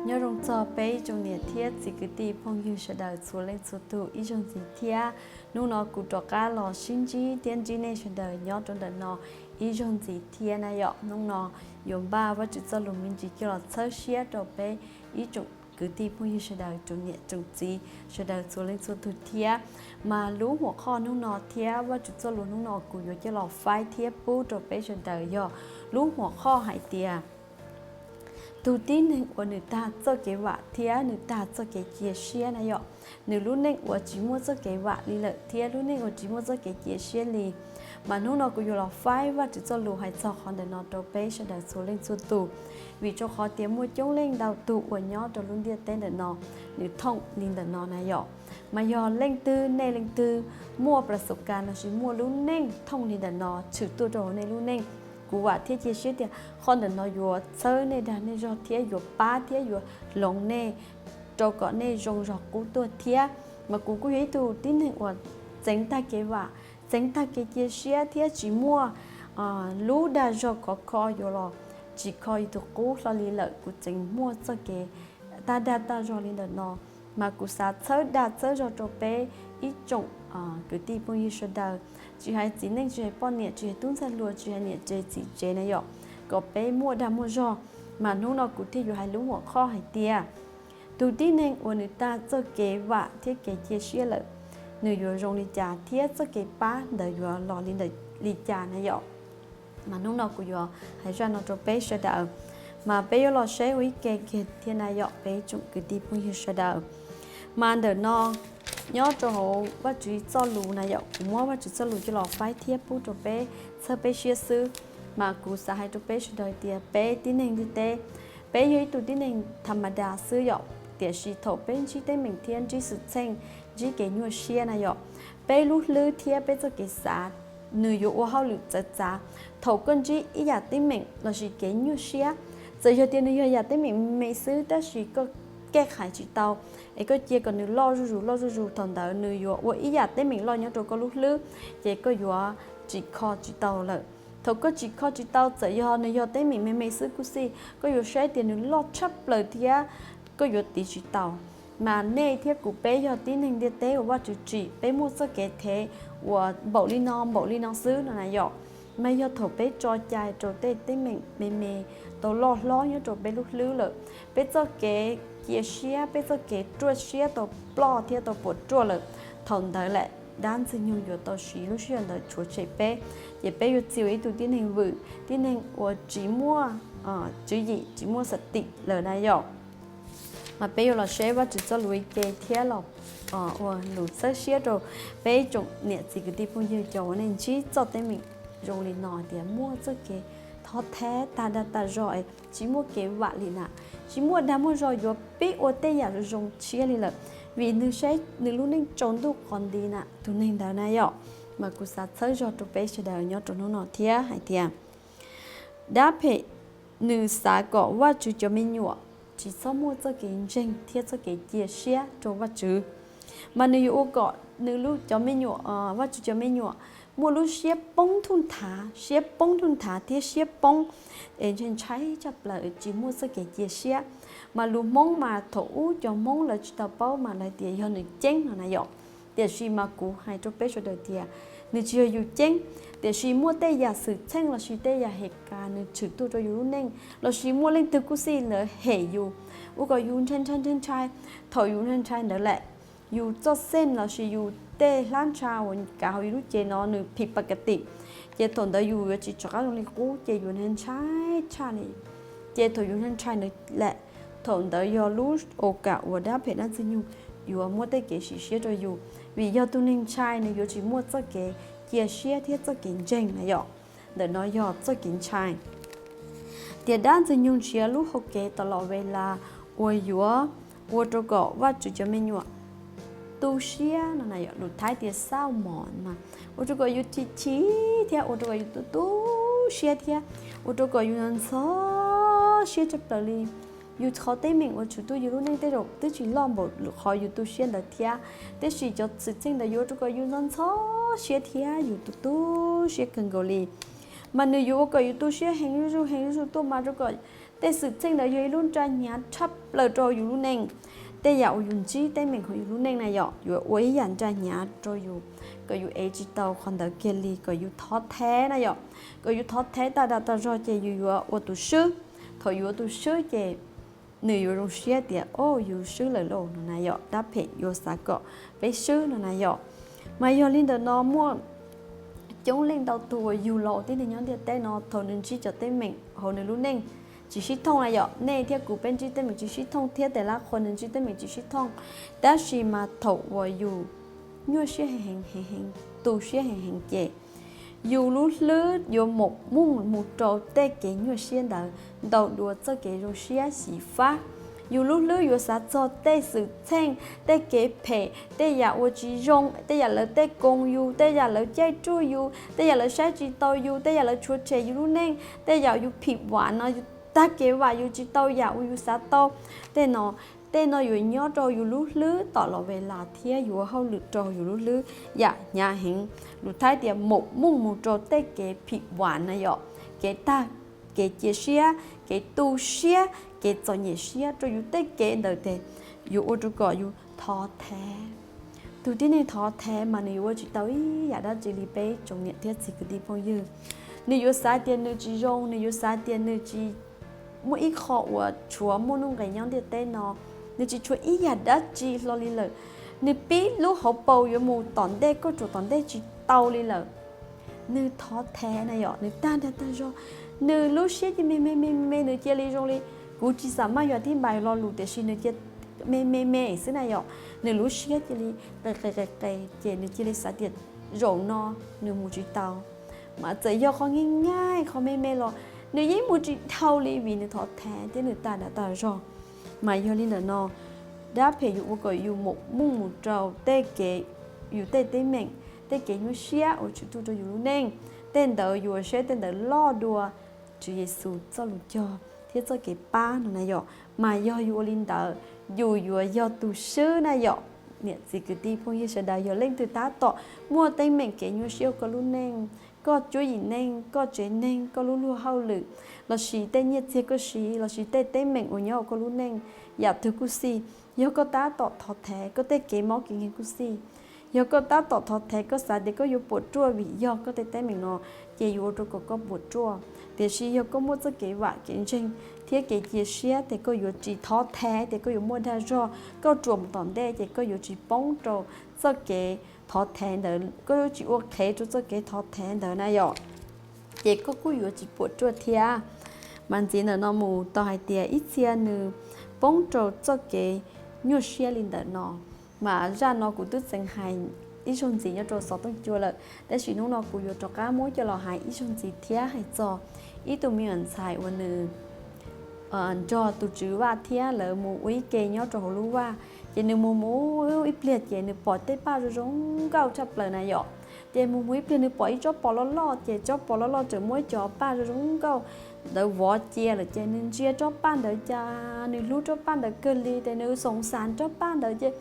Nyob zoo txog peb ib tsoom niam thiab txiv kwv tij phooj ywg sawv daws txhua leej txhua tus ib zaug ntxiv thiab. Hnub no kuv rov qab los sib ntsib thiab ntsib nej sawv daws nyob rau ntawm no ib zaug ntxiv thiab na yom. Hnub no yuav npaj Vajtswv txoj lus me ntsis coj los txhawb siab rau peb ib tsoom kwv tij phooj ywg sawv daws, tsoom niam tsoom txiv sawv daws txhua leej txhua tus thiab. Mas lub huam qhoj hnub no thiab Vajtswv txoj lus hnub no kuv yuav coj los faib thiab pub rau peb sawv daws yog lub huam qhoj hais tias tus tib neeg uas nws tag txoj kev vam thiab nws tag txoj kev cia siab na yom, nws lub neej uas tsis muaj txoj kev vam li lawm thiab lub neej uas tsis muaj txoj kev cia siab li. Mas hnub no kuv yuav los faib Vajtswv txoj lus hais txog qhov ntawm no rau peb sawv daws txhua leej txhua tus, vim rau qhov tias muaj coob leej ntau tus uas nyob rau lub ntiaj teb ntawm no nws thooj li ntawm no na yom. Mas yog leej twg nej leej twg muaj plas xus kas lossis muaj lub neej thooj li ntawm no tshwm tuaj rau hauv nej lub neej, kuv vam thiab cia siab tias qhov ntawm no yuav txhawb nej dag nej zog thiab yuav pab thiab yuav hloov nej rau kom nej zoo zog qub tuaj thiab. Mas kuv kuj yog ib tug tib neeg uas txeev tag kev vam, txeev tag kev cia siab thiab tsis muaj lub dag zog khov kho yuav los tsim kho yus tus qub hlo li lawm. Kuv txeev muaj txoj kev tag dag tag zog li ntawm no, mas kuv xav txhawb dag txhawb zog rau peb ib tsoom kwv tij phooj ywg sawv daws, tsis hais txiv neej, tsis hais poj niam, tsis hais tub ntxhais hluas, tsis hais niam tsev txiv tsev na yom, kom peb muaj dag muaj zog. Mas hnub no kuv thiaj yuav hais lub huam qhoj hais tias tus tib neeg uas nws tag txoj kev vam thiab kev cia siab lawm, nws yuav zoo li cas thiab txoj kev pab ntawd yuav los li ntawm li cas na yom. Mas hnub no kuv yuav hais zaj no rau peb sawv daws, mas peb yuav los saib ua ib ke kiag thiab na yom peb tsoom kwv tij phooj ywg sawv daws. Mas ntawm no nyob rau hauv Vajtswv txoj lus na yom, kuv muab Vajtswv txoj lus coj los faib thiab pub rau peb txhawb peb siab xwb. Mas kuv xav hais rau peb sawv daws tias peb tib neeg ntiaj teb, peb yog ib tug tib neeg tha ma da xwb yom, tiam sis thaum peb ntsib teeb meem thiab ntsib xwm txheej, ntsib kev nyuaj siab na yom, peb lub hlwb thiab peb txoj kev xav nws yuav ua hauj lwm txawv txav. Thaum koj ntsib ib yam teeb meem lossis kev nyuaj siab, txawm yog tias nws yog yam teeb meem me me xwb tab sis koj kej khais tsis tau, es koj cia kom nws loj zuj zus loj zuj zus, thaum ntawd nws yuav ua ib yam teeb meem loj nyob rau koj lub hlwb, ces koj yuav tsim kho tsis tau lawm. Thaum koj tsim kho tsis tau, txawm yog nws yog teeb meem me me xwb kuj xij, koj yuav saib tias nws loj tshaj plaws thiab koj yuav tiv tsis tau. Mas nej thiab kuv peb yog tib neeg ntiaj teb uas Vajtswv tsim, peb muaj txoj kev thev uas npaum li no npaum li no xwb no na yom. Mas yog thaum peb tso cai rau tej teeb meem me me tau loj hlob nyob rau peb lub hlwb lawm, peb txoj kev cia siab, peb txoj kev ruaj siab tau ploj thiab tau puas ruaj lawm, thaum ntawd lawm dab ntxwg nyoog yuav tau siv lub sij hawm ntawd tshuav tshem peb, ces peb yuav txia ua ib tug tib neeg vwm, tib neeg uas tsis muaj tswv yim, tsis muaj xam tim lawm na yom. Mas peb yuav los saib Vajtswv txoj lus ua ke thiab los ua lus txhawb siab rau peb tsoom niam txiv kwv tij phooj ywg cov uas nej ntsib txoj teeb meem zoo li no tias muaj txoj kev thov thab tag dag tag zog es tsis muaj kev vam li na, tsis muaj dag muaj zog yuav pib ua tej yam zoo zoo tshiab li lawm, vim nws saib nws lub neej tsaus ntuj qhov nti na tus neeg ntawd na yom. Mas kuv xav txhawb zog rau peb sawv daws nyob rau hnub no thiab hais tias dab phem nws xav kom Vajtswv cov me nyuam tsis txhob muaj txoj kev ntseeg thiab txoj kev cia siab rau Vajtswv. Mas nws yuav ua kom nws lub cov me nyuam, Vajtswv cov me nyuam muaj lub siab poob thuj nthav, siab poob thuj nthav thiab siab poob es ntshai ntshai tshaj plaws tsis muaj txoj kev cia siab. Mas lus Hmoob mas thaum ub cov Hmoob lawv tsis tau paub mas lawv tias yog nws ceeb no na yom. Tiam sis mas kuv hais rau peb sawv daws tias nws tsis yog yus ceeb, tiam sis muaj tej yam xwm txheej lossis tej yam hem kas nws tshwm tuaj rau yus lub neej, lossis muaj leej twg kuj xij lawv hem yus, ua kom yus ntshai ntshai ntshai ntshai. Thaum yus ntshai ntshai ntawd lawm, yus txoj xeej lossis yus tej hlab ntsha uas kav hauv yus lub cev no nws phim pas kas tim, ces thaum ntawd yus yuav tsis rov qab zoo li qub ces yus ntshai ntshai tshaj li. Ces thaum yus ntshai ntshai ntawd lawm, thaum ntawd yog lub aus kam uas dab phem dab ntxwg nyoog yuav muab tej kev sim siab rau yus, vim yog tus neeg ntshai nws yuav tsis muaj txoj kev cia siab thiab txoj kev ntseeg na yom. Ntawm no yog txoj kev ntshai. Tias dab ntxwg nyoog nrhiav lub hau kev tas los ve las uas yuav ua rau kom Vajtswv cov me nyuam tu siab no na yom, lus Thaib tias xauj mos mas ua rau kom yus chim chim thiab ua rau kom yus tu tu siab thiab ua rau kom yus ntxhov siab tshaj plaws li. Yus qhov teeb meem uas tshwm tuaj yus lub neej tej zaum twb tsis loj npaum qhov yus tu siab ntawd thiab, tiam sis cov xwm txheej ntawd yuav ua rau kom yus ntxhov ntxhov siab thiab yus tu tu siab kawg nkaus li. Mas nws yuav ua kom yus tu siab heev zuj zus heev zuj zus tuaj mas rau kom Tej xwm txheej ntawd yog ib lub nra hnyav tshaj plaws rau yus lub neej. Tej yam uas yus ntsib teeb meem hauv yus lub neej na yom, yuav ua ib yam nra hnyav rau yus, kom yus ev tsis tau qhov ntawd kiag li, kom yus thov thev na yom, kom yus thov thev tag dag tag zog ces yus yuav ua tus swb. Thaum yus ua tus swb ces nws yuav zoo siab tias, o, yus swb lawm lauj no na yom, dab phem yuav xav kom peb swb no na yom. Mas yog li ntawm no muaj coob leej ntau tus uas yug los ua tib neeg nyob ntiaj teb no, thaum nws ntsib cov teeb meem hauv nws lub neej tsis sib thooj na yom, nej thiab kuv peb ntsib teeb meem tsis sib thooj thiab tej lab qhua nws ntsib teeb meem tsis sib thooj, tab sis mas thaum uas yus nyuaj siab heev heev, tu siab heev heev ces yus lub hlwb yuav mus, mus rau tej kev nyuaj siab ntawd ntau dua txoj kev zoo siab xyiv fab. Yus lub hlwb yuav xav txog tej xwm txheej, tej kev phem, tej yam uas tsis zoo, tej yam lawv tej koos yus, tej yam lawv caij tsuj yus, tej yam lawv saib tsis taus yus, tej yam lawv tshuav tshem yus lub neej, tej yam yus phim vam no, yus tag kev vam yus tsis tau yam uas yus xav tau. Tej no, tej no yuav nyob rau yus lub hlwb tom los ve las thiab yuav ua hauj lwm rau yus lub hlwb yam hnyav heev. Lus Thaib tias mus, mus rau tej kev phim vam na yom, kev tag, kev cia siab, kev tu siab, kev txom nyem siab rau yus tej kev ntawd ces yuav ua rau kom yus thov thev. Tus tib neeg thov thev mas nws yuav ua tsis tau ib yam dab tsi li peb tsoom niam thiab txiv kwv tij phooj ywg. Nws yuav xav tias nws tsis zoo, nws yuav xav tias nws tsis muaj ib qho uas tshuav muaj nuj nqis nyob ntiaj teb no, nws tsis tshuav ib yam dab tsi hlo li lawm. Nws pib lub hauv paus yuav mus tom ntej, koj tsuas tom ntej tsis tau li lawm. Nws thov thev na yom, nws tag dag tag zog, nws lub siab cia me me me me, nws cia li zoo li, kuv tsis xam maj yuav tib npaim lo lus tiam sis nws cia me me me xwb na yom, nws lub siab cia li qe qe qe qe ces nws cia li xav tias zaum no nws mus tsis tau. Mas txawm yog qhov nyij nyaj qhov me me los nws yeej mus tsis dhau li vim nws thov thev thiab nws tag dag tag zog. Mas yog li ntawm no, dab phem yuav ua kom yus mus, mus rau tej kev, yus tej teeb meem, tej kev nyuaj siab uas tshwm tuaj rau yus lub neej. Tej ntawd yuav saib tej ntawd loj dua Tswv Yexus txoj lus cog thiab txoj kev pab no na yom. Mas yog yus ua li ntawd, yus yuav yog tus swb na yom. Niam txiv kwv tij phooj ywg sawv daws, yog leej twg tab tom muaj teeb meem kev nyuaj siab hauv koj lub neej, koj cuab yim neej, koj tsev neeg, koj lub luag hauj lwm, lossis tej nyiaj txiag koj siv, lossis tej teeb meem uas nyob hauv koj lub neej, yam twg kuj xij, yog koj tab tom thov thev, koj tej kev mob kev nkeeg kuj xij, yog koj tab tom thov thev, koj xav tias koj yuav puas ruaj vim yog koj tej teeb meem no, ces yuav ua rau kom koj puas ruaj. Tiam sis yog koj muaj txoj kev vam kev ntseeg thiab kev cia siab ces koj yuav tsis thov thev tias koj yuav muaj dag zog, koj ruam mus tom ntej ces koj yuav tsis poob rau txoj kev thov thev ntawd, koj yuav tsis ua qhev rau txoj kev thov thev ntawd na yom. Ces koj kuj yuav tsis puas ruaj thiab. Mas ntxiv ntawm no mus tau hais tias ib txhia nws poob rau txoj kev nyuaj siab li ntawm no. Mas zaj no kuv twb txeev hais ib zaug ntxiv nyob rau xov tooj cua lawm, tab sis hnub no kuv yuav rov qab muab coj los hais ib zaug ntxiv thiab hais txog ib tug me nyuam ntxhais uas nws nrog tus tswv vaj thiab lawv mus ua ib ke nyob rau hauv lub vaj. Ces nws mus mus ib pliag ces nws pom tej paj zoo zoo nkauj tshaj plaws na yom. Ces mus mus ib pliag nws pom ib tsob pos loj loj, ces tsob pos loj loj tseem muaj ib co paj zoo zoo nkauj ntawd vov cia lawm. Ces nws ntsia tsob paj ntawd cas nws hlub tsob paj ntawd kawg li, ces nws xoom xas tsob paj ntawd ces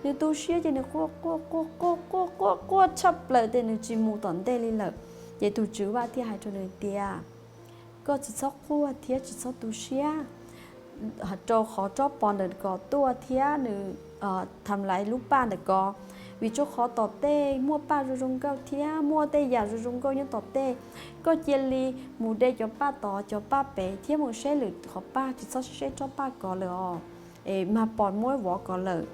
nws tu siab ces nws quaj quaj quaj quaj quaj quaj quaj tshaj plaws ces nws tsis mus tom ntej li lawm. Ces tus tswv vaj thiaj hais rau nws tias, koj tsis txhob quaj thiab tsis txhob tu siab rau qhov tsob pos ntawm ko tuaj thiab nws tham laiv lub paj ntawm ko, vim rau qhov tom tej muaj paj zoo zoo nkauj thiab muaj tej yam zoo zoo nkauj nyob tom tej. Koj cia li mus de cov paj tod cov paj pem thiab mus saib lwm qhov paj, tsis txhob saib tsob paj ko lawm os, es mag pos muab vov ko lawm.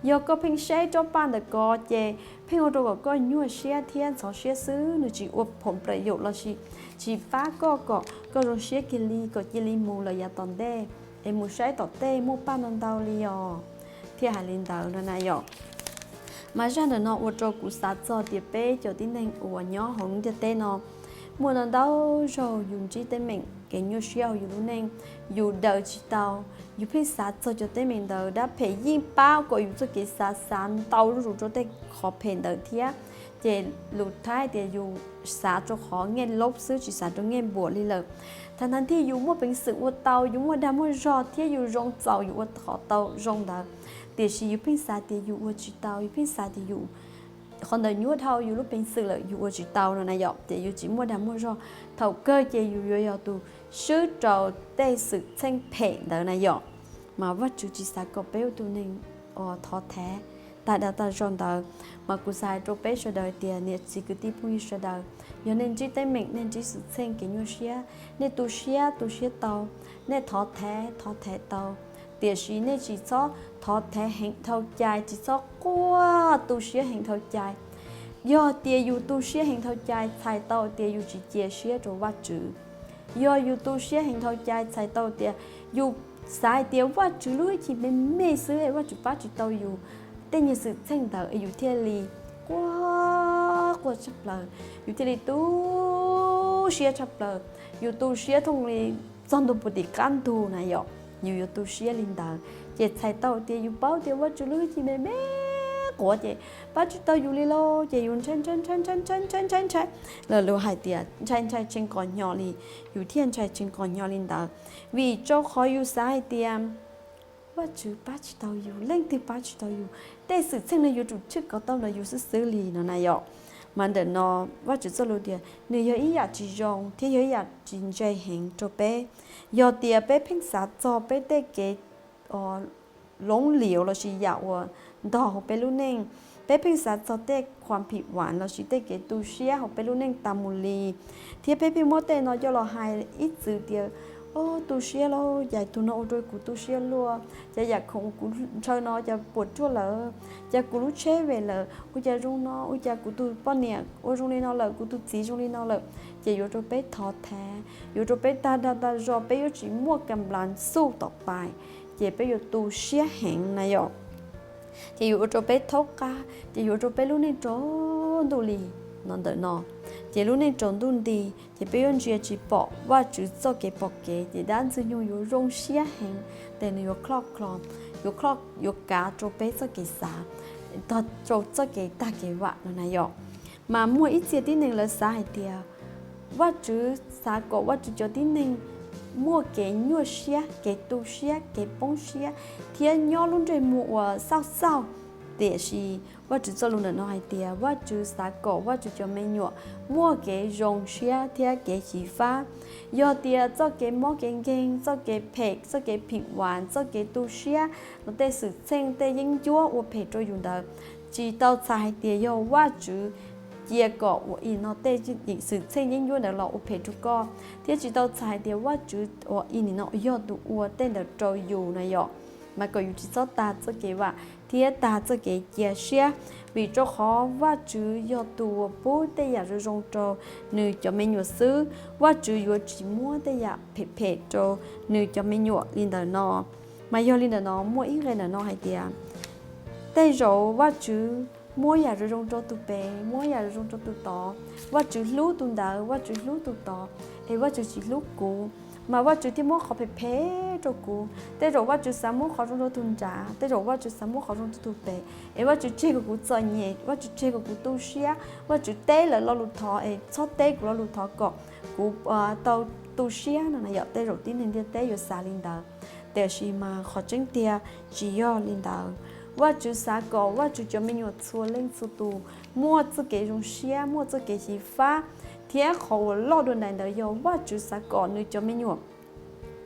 Yog koj pheej saib tsob paj ntawm ko ces pheej ua rau kom koj nyuaj siab thiab ntxhov siab xwb, nws tsis ua phoom plaws yaum lossis tsis pab koj kom koj zoo siab kiag li, kom cia li mus lawm yav tom ntej, es mus saib tom tej muaj paj ntau ntau li os. Thiaj hais li ntawd no na yom. Mas zaj ntawm no ua rau kuv xav txog tias peb cov tib neeg uas nyob hauv lub ntiaj teb no, muaj ntau ntau zaug yus ntsib teeb meem kev nyuaj siab hauv yus lub neej, yus daws tsis tau, yus pheej xav txog cov teeb meem ntawd, dab phem yeej pab kom yus txoj kev xav xav ntau zuj zus rau tej qhov phem ntawd thiab. Ces lus Thaib tias yus xav rau qhov nyiaj laub xwb tsis xav rau nyiaj npuas li lawm. Thaum ntawd thiaj yus muaj peev xwm ua tau, yus muaj dag muaj zog thiab yus zoo txaus yus ua qhov tau zoo ntawd. Tiam sis yus pheej xav tias yus ua tsis tau, yus pheej xav tias yus qhov ntawd nyuaj dhau yus lub peev xwm lawm, yus ua tsis tau no na yom, ces yus tsis muaj dag muaj zog. Thaum kawg ces yus yuav yog tus swb rau tej xwm txheej phem ntawd na yom. Mas Vajtswv tsis xav kom peb ua tus neeg uas thov thev tag dag tag zog ntawd. Mas kuv xav hais rau peb sawv daws tias niam txiv kwv tij phooj ywg sawv daws, yog nej ntsib teeb meem, nej ntsib xwm txheej kev nyuaj siab, nej tu siab tu siab tau, nej thov thev thov thev tau, tiam sis nej tsis txhob thov thev heev dhau cai, tsis txhob quaj tu siab heev dhau cai. Yog tias yus tu siab heev dhau cai txhais tau tias yus tsis cia siab rau Vajtswv. Yog yus tu siab heev dhau cai txhais tau tias yus xav hais tias Vajtswv lub hwj chim me me xwb es Vajtswv pab tsis tau yus tej nyuag xwm txheej ntawd es yus thiaj li quaj quaj tshaj plaws, yus thiaj li tu siab tshaj plaws, yus tu siab thooj li txog ntua puag tim qab ntug na yom, yus yuav tu siab li ntawd. Ces txhais tau tias yus paub tias Vajtswv lub hwj chim me me quav ces pab tsis tau yus li lauj, ces yus ntshai ntshai ntshai ntshai ntshai ntshai ntshai ntshai, los luag hais tias ntshai ntshai tshee qos hnyo li, yus thiaj ntshai tshee qos hnyo li ntawd. Vim rau qhov yus xav hais tias Vajtswv pab tsis tau yus, leej twg pab tsis tau yus, tej xwm txheej no yuav tsum tshwj kos tau ntawm yus xwb xwb li no na yom. Mas ntawm no Vajtswv txoj lus tias nws yog ib yam tsis zoo thiab yog ib yam tsis ntse heev rau peb. Yog tias peb pheej xav txog peb tej kev loob liav lossis yam uas ntog hauv peb lub neej, peb pheej xav txog tej khuam phim vam lossis tej kev tu siab hauv peb lub neej tas mus li, thiab peb pheej muab tej no coj los hais ib txwm tias, o, tu siab lauj, cas tus no ua rau kuv tu siab luaj, cas yam khoom kuv ntshaw no cas puas ruaj lawm, cas kuv lub tsheb ve lawm, ua cas zoo no, ua cas kuv tus poj niam ua zoo li no lawm, kuv tus txiv zoo li no lawm, ces yuav rau peb thov thev, yuav rau peb tag dag tag zog, peb yuav tsis muaj kam nplas xuj tom pais, ces peb yuav tu siab heev na yom. Ces yuav ua rau peb thaub qab, ces yuav ua rau peb lub neej tsaus ntuj li no ntawm no. Ces lub neej tsaus ntuj nti, ces peb yuav ntsia tsis pom Vajtswv txoj kev pom kev, ces dab Ntxwg Nyoog yuav zoo siab heev, ces nws yuav cloj clo, yuav cloj, yuav kav rau peb txoj kev xav, tog rau txoj kev tag kev vam no na yom. Mas muaj ib txhia tib neeg lawv xav hais tias Vajtswv xav kom Vajtswv cov tib neeg muaj kev nyuaj siab, kev tu siab, kev poob siab, thiab nyob lub ntsej muag uas xauj xauj. Tiam sis Vajtswv txoj lus ntawm no hais tias Vajtswv xav kom Vajtswv cov me nyuam muaj kev zoo siab thiab kev xyiv fab. Yog tias txoj kev mob kev nkeeg, txoj kev phem, txoj kev phim vas, txoj kev tu siab, no tej xwm txheej tej yeeb ncuab ua phem rau yus ntawd, tsis tau txhais hais tias yog Vajtswv cia kom ua i no tej xwm txheej yeeb ncuab ntawd los ua phem rau koj, thiab tsis tau txhais hais tias Vajtswv ua i nim no yog tus ua tej ntawd rau yus na yom. Mas kom yus tsis txhob tag txoj kev vam thiab tag txoj kev cia siab, vim rau qhov Vajtswv yog tus uas pub tej yam zoo zoo rau nws cov me nyuam xwb. Vajtswv yuav tsis muab tej yam phem phem rau nws cov me nyuam li ntawm no. Mas yog li ntawm no muaj ib nqe ntawm no hais tias tej zaum Vajtswv muab yam zoo zoo rau tus pem, muab yam zoo zoo rau tus tod, Vajtswv hlub tus ntawd, Vajtswv hlub tus tod, es Vajtswv tsis hlub kuv, mas Vajtswv thiaj muab qhov phem phem rau kuv. Tej zaum Vajtswv xav muab qhov zoo rau tus nrad, tej zaum Vajtswv xav muab qhov zoo rau tus pem, es Vajtswv tseg kom kuv txom nyem, Vajtswv tseg kom kuv tu siab, Vajtswv teb lawv lo lus thov es txhob teb kuv lo lus thov kom kuv tau tu siab no na yom. Tej zaum tib neeg ntiaj teb yuav xav li ntawd, tiam sis mas qhov tseeb tiag tsis yog li ntawd. Vajtswv xav kom Vajtswv cov me nyuam txhua leej txhua tus muaj txoj kev zoo siab, muaj txoj kev xyiv fab, thiab qhov uas loj dua ntais ntawd yog Vajtswv xav kom nws cov me nyuam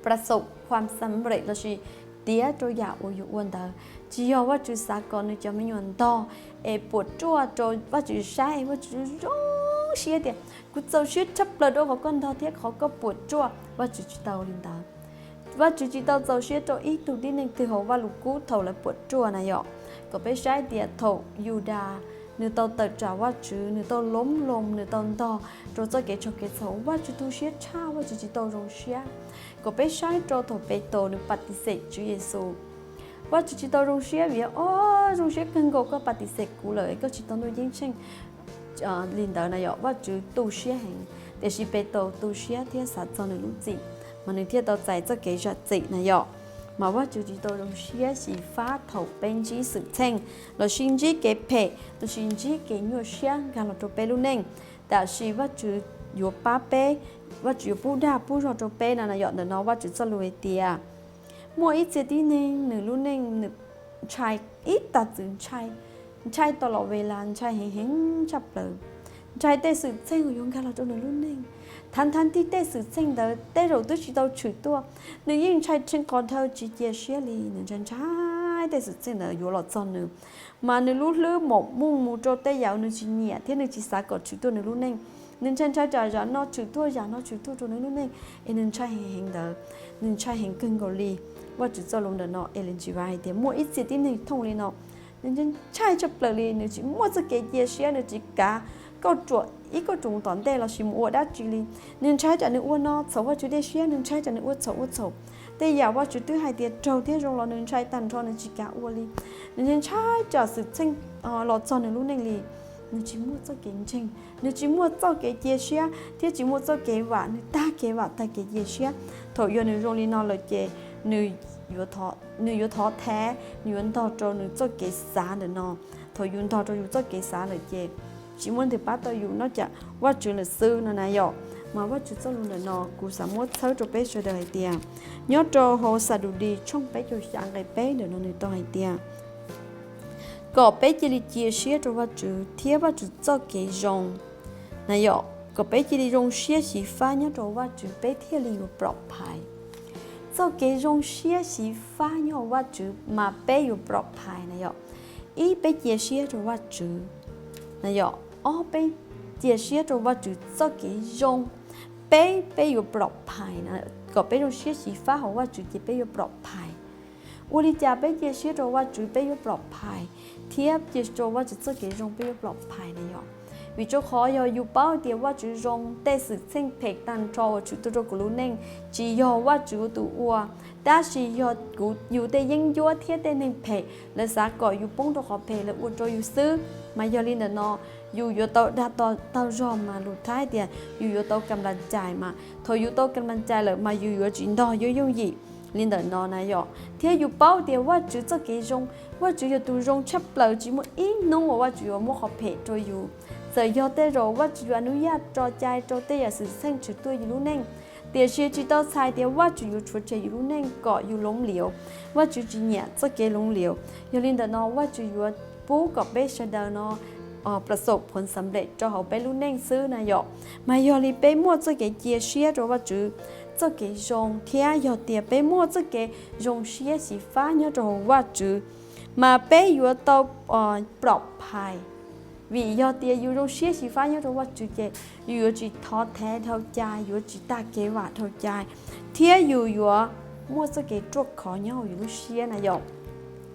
ประสบความสำเร็จ lossis tiav rau yam uas yus ua ntawd. Tsis yog Vajtswv xav kom nws cov me nyuam ntog es puas ruaj rau Vajtswv saib, Vajtswv zoo siab tias kuv txaus siab tshaj plaws rau qhov koj ntog thiab qhov koj puas ruaj. Vajtswv tsis tau li ntawd. Vajtswv tsis tau txaus siab rau ib tug tib neeg twg hauv Vajluskub thaum lawv puas ruaj na yom. Kom peb saib tias thaum Yudas nws tau tawm tsam Vajtswv, nws tau loob loo, nws tau ntog rau txoj kev tsaug kev txhaum, Vajtswv tu siab tshaj, Vajtswv tsis tau zoo siab. Kom peb saib rau thaum Petus nws pas tis xes Tswv Yexus, Vajtswv tsis tau zoo siab vim, o, zoo siab kawg nkaus koj pas tis xes kuv lawm, koj tsis tau ntuj ceeb tsheej li ntawd na yom. Vajtswv tu siab heev, tiam sis Petus tu siab thiab xav txog nws lub txim, mas nws thiaj tau txais txoj kev zam txim na yom. Mas Vajtswv tsis tau zoo siab xyiv fab thaum peb ntsib xwm txheej lossis ntsib kev phem lossis ntsib kev nyuaj siab nkag los rau peb lub neej. Tiam sis Vajtswv yuav pab peb, Vajtswv yuav pub dag pub zog rau peb no na yom. Ntawm no Vajtswv txoj lus hais tias muaj ib txhia tib neeg nws lub neej nws ntshai ib tag txwm ntshai, Ntshai tos los ve las, ntshai heev heev tshaj plaws. Ntshai tej xwm txheej uas yuav nkag los rau nws lub neej. Thav thav thij tej xwm txheej ntawd tej zaum twb tsis tau tshwm tuaj, nws yeej ntshai rheev qhov dhau tsis cia siab li. Nws ntshai ntshai tej xwm txheej ntawd yuav los txog nws, mas nws lub hlwb mom muj mus rau tej yam uas nws tsis nyiam thiab nws tsis xav kom tshwm tuaj nws lub neej. Nws ntshai ntshai tsam zam no tshwm tuaj zam no tshwm tuaj rau nws lub neej, es nws ntshai heev heev ntawd. Nws ntshai heev kawg nkaus li. Vajtswv txoj lus ntawm no Ellen G. White hais tias muaj ib txhia tib neeg thooj li no, nws ntshai tshaj plaws li, nws tsis muaj txoj kev cia siab, nws tsis kav kauj ruam ib kauj ruam tom ntej lossis mus ua dab tsi li. Nws ntshai tsam nws ua no txhaum Vajtswv dej siab, nws ntshai tsam nws ua txhaum ua txhaum tej yam Vajtswv twb hais tias raug thiab zoo los nws ntshai tag nrho, nws tsis kav ua li. Nws ntshai tsam xwm txheej los txog nws lub neej li. Nws tsis muaj txoj kev ntseeg, nws tsis muaj txoj kev cia siab thiab tsis muaj txoj kev vam, nws tag kev vam tag kev cia siab. Thaum yog nws zoo li no lawm ces nws yuav thov thev, nws yuav ntog rau nws txoj kev xav ntawm no. Thaum yus ntog rau yus txoj kev xav lawm ces tsis muaj leej twg pab tau yus noj cam Vajtswv lawm xwb no na yom. Mas Vajtswv txoj lus ntawm no kuv xav muab txhawb rau peb sawv daws hais tias nyob rau hauv Xadudis tshooj peb caug xya nqe peb ntawm no nws tau hais tias kom peb cia li cia siab rau Vajtswv thiab Vajtswv txoj kev zoo na yom, kom peb cia li zoo siab xyiv fab nyob rau Vajtswv peb thiaj li yuav plom phais. Txoj kev zoo siab xyiv fab nyob hauv Vajtswv mas peb yuav plom phais na yom. Ib, peb cia siab rau Vajtswv na yom. Ob, peb cia siab rau Vajtswv txoj kev zoo, peb, peb yuav plom phais na. Kom peb zoo siab xyiv fab hauv Vajtswv ces peb yuav plom phais. Ua li cas peb cia siab rau Vajtswv peb yuav plom phais, thiab cia rau Vajtswv txoj kev zoo peb yuav plom phais na yom? Vim rau qhov yog yus paub tias Vajtswv zoo, tej xwm txheej phem tag nrho uas tshwm tuaj rau kuv lub neej tsis yog Vajtswv ua tus ua, tab sis yog kuv, yus tej yeeb ncuab thiab tej neeg phem lawv xav kom yus poob rau qhov phem, lawv ua rau yus xwb. Mas yog li ntawm no, yus yuav tau dag to taug zog mas lus Thaib tias yus yuav tau kam las cais mas. Thaum yus tau kam las cais lawm mas yus yuav tsis ntog yooj yooj yim li ntawm no na yom. Thiab yus paub tias Vajtswv txoj kev zoo, Vajtswv yog tus zoo tshaj plaws, tsis muaj ib hnub uas Vajtswv yuav muab qhov phem rau yus. Txawm yog tej zaum Vajtswv yuav nub yaj tso cai rau tej yam xwm txheej tshwm tuaj yus lub neej, tiam sis tsis tau txhais tias Vajtswv yuav tshuav tshem yus lub neej kom yus loob liav. Vajtswv tsis nyiam txoj kev loob liav. Yog li ntawm no Vajtswv yuav pub kom peb sawv daws no plas xaum phuv xam lem rau hauv peb lub neej xwb na yom. Mas yog li peb muaj txoj kev cia siab rau Vajtswv txoj kev zoo thiab yog tias peb muaj txoj kev zoo siab xyiv fab nyob rau hauv Vajtswv, mas peb yuav tau plom phais. Vim yog tias yus zoo siab xyiv fab nyob rau Vajtswv ces yus yuav tsis thov thev dhau cai, yuav tsis tag kev vam dhau cai, thiab yus yuav muaj txoj kev ruaj khov nyob hauv yus lub siab na yom.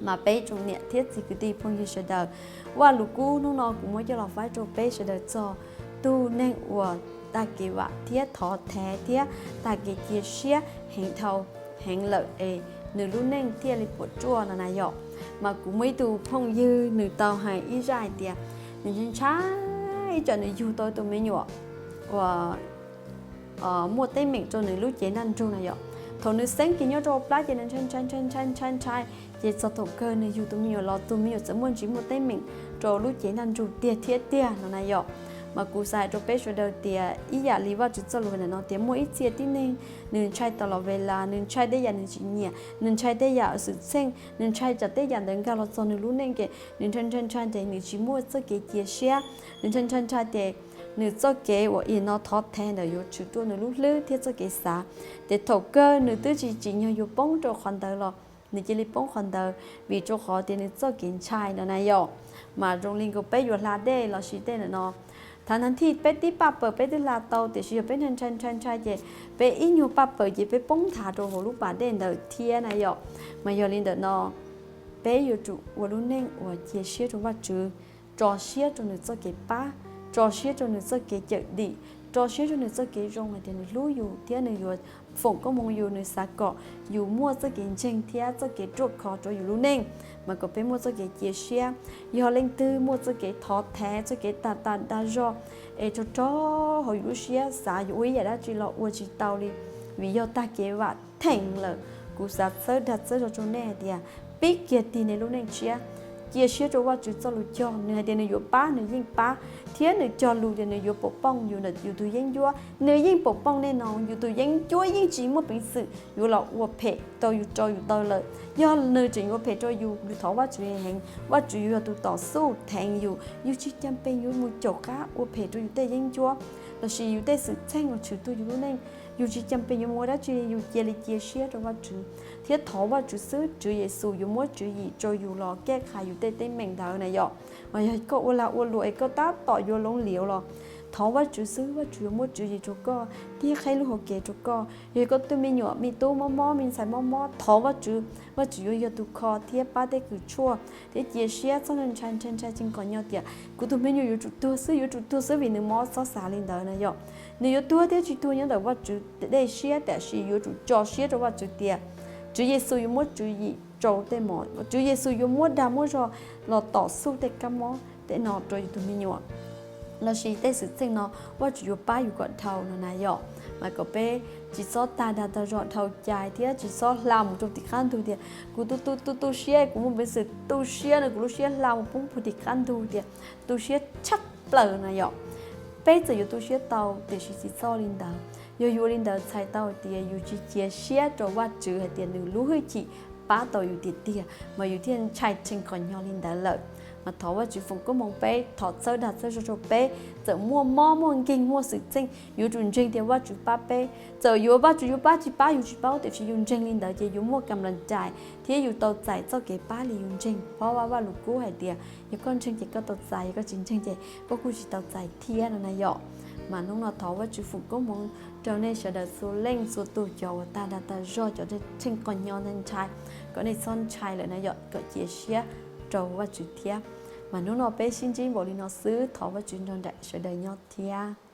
Mas peb tsoom niam thiab txiv kwv tij phooj ywg sawv daws, Vajluskub hnub no kuv muab coj los faib rau peb sawv daws txog tus neeg uas tag kev vam thiab thov thev thiab tag kev cia siab heev dhau heev lawm es nws lub neej thiaj li puas tsuaj no na yom. Mas kuv muaj ib tug phooj ywg nws tau hais ib zaj hais tias nws ntshai ntshai ib tsam nws yug tau tus me nyuam uas muaj teeb meem rau nws lub cev ntaj ntsug na yom. Thaum nws xeeb kiag nyob rau plab ces nws ntshai ntshai ntshai ntshai ntshai ntshai, ces txog thaum kawg nws yug tus me nyuam los tus me nyuam txawm muaj ntsis muaj teeb meem rau lub cev ntaj ntsug tiag thiab tiag no na yom. Mas kuv xav hais rau peb sawv daws tias ib yam li Vajtswv txoj lus ntawm no tias muaj ib txhia tib neeg nws ntshai tas los ve las, nws ntshai tej yam nws tsis nyiam, nws ntshai tej yam xwm txheej, nws ntshai tsam tej yam ntawd nkag los txog nws lub neej ces nws ntshai ntshai ntshai ces nws tsis muaj txoj kev cia siab, nws ntshai ntshai ntshai ces nws txoj kev uas ib no thov thev ntawd yuav tshwm tuaj nws lub hlwb thiab txoj kev xav. Ces thaum kawg nws twb tsis tsim nyog yuav poob rau qhov ntawd los nws cia li poob qhov ntawd vim rau qhov tias nws txoj kev ntshai no na yom. Mas zoo li nkaus peb yuav hla dej lossis tej ntawm no, thav thav thij peb tib paj paws peb twb hla tau tiam sis yog peb ntshai ntshai ntshai ntshai ces peb ib nyuag paj paws ces peb poob nthav rau hauv lub pas dej ntawd thiab na yom. Mas yog li ntawm no peb yuav tsum ua lub neej uas cia siab rau Vajtswv, tso siab rau nws txoj kev pab, tso siab rau nws txoj kev cawm dim, tso siab rau nws txoj kev zoo hais tias nws hlub yus thiab nws yuav foom koob hmoov yus, nws xav kom yus muaj txoj kev ntseeg thiab txoj kev ruaj khov rau yus lub neej. Mas kom peb muaj txoj kev cia siab, yog leej twg muaj txoj kev thov thev, txoj kev tag tag dag zog es rog rog hauv yus lub siab xav yuav ua ib yam dab tsi los ua tsis tau li vim yog tag kev vam theem lawm, kuv xav txhawb dag txhawb zog rau nej hais tias pib kiag tig nej lub neej tshiab, cia siab rau Vajtswv txoj lus cog, nws hais tias nws yuav pab, nws yeej pab, thiab nws cog lus tias nws yuav pam pooj yus ntawm yus tus yeeb ncuab, nws yeej pam pooj nej no, yus tus yeeb ncuab yeej tsis muaj peev xwm yuav los ua phem rau yus, rau yus taw lawm. Yog nws tseem yuav phem rau yus, yus thov Vajtswv heev, Vajtswv yuav yog tus tom xuj theev yus, yus tsis cam pes yuav mus caum qab ua phem rau yus tej yeeb ncuab lossis yus tej xwm txheej uas tshwm tuag yus lub neej. Yus tsis cam pes yuav mus ua dab tsi, yus cia li cia siab rau Vajtswv thiab thov Vajtswv xwb, Tswv Yexus yuav muab tswv yim rau yus los kej qha yus tej teeb meem ntawd na yom. Mas yog koj ua lag ua luam es koj tab tom yuav loo liav los thov Vajtswv xwb, Vajtswv yuav muab tswv yim rau koj thiab qhib lub hauv kev rau koj. Yog koj tus me nyuam me tub mob mob, me ntxhais mob mob, thov Vajtswv, Vajtswv yuav yog tus kho thiab pab tej kws tshuaj thiab cia siab txhob ntshai, ntshai, ntshai tshee qhov nyo tias kuv tus me nyuam yuav tsum tuag xwb, yuav tsum tuag xwb vim nws mob, txhob xav li ntawd na yom. Nws yuav tuag thiab tsis tuag nyob ntawm Vajtswv dej siab, tiam sis yuav tsum tso siab rau Vajtswv tias Tswv Yexus yuav muab tswv yim rau tej mom, Tswv Yexus yuav muab dag muab zog los tom xuj tej kab mob tej no rau yus tus me nyuam lossis tej xwm txheej no, Vajtswv yuav pab yus kom dhau no na yom. Mas kom peb tsis txhob tag dag tag zog dhau cai thiab tsis txhob hla mus rau tim qab ntug tias kuv tu tu tu tu siab, kuv muaj peev xwm tu siab no kuv lub siab hla mus poob puag tim qab ntug tias tu siab tshaj plaws na yom. Peb txawm yuav tu siab tau tiam sis tsis txhob li ntawd. Yog yus ua li ntawd txhais tau tias yus tsis cia siab rau Vajtswv hais tias nws lub hwj chim pab tau yus tiag tiag mas yus thiaj ntshai tshee qhov nyo li ntawd lawm. Mas thov Vajtswv foom koob hmoov peb, thov txhawb dag txhawb zog rau peb, txawm muaj mob muaj nkeeg muaj xwm txheej yuav tsum ntseeg tias Vajtswv pab peb. Txawm yuav Vajtswv yuav pab tsis pab yus tsis paub, tiam sis yus ntseeg li ntawd ces yus muaj kam las rais thiab yus tau txais txoj kev pab li yus ntseeg. Phau Vaj Lus Kub hais tias yog koj ntseeg ces koj tau txais, yog koj tsis ntseeg ces koj kuj tsis tau txais thiab no na yom. Mas hnub no thov Vajtswv foom koob hmoov rau nej sawv daws txhua leej txhua tus cov uas tag dag tag zog, cov tshee qhov nyo ntshai ntshai, kom nej txhob ntshai lawm na yom, kom cia siab rau Vajtswv thiab. Mas hnub no peb sib ntsib npaum li no xwb, thov Vajtswv nrog nraim sawv daws nyob thiab.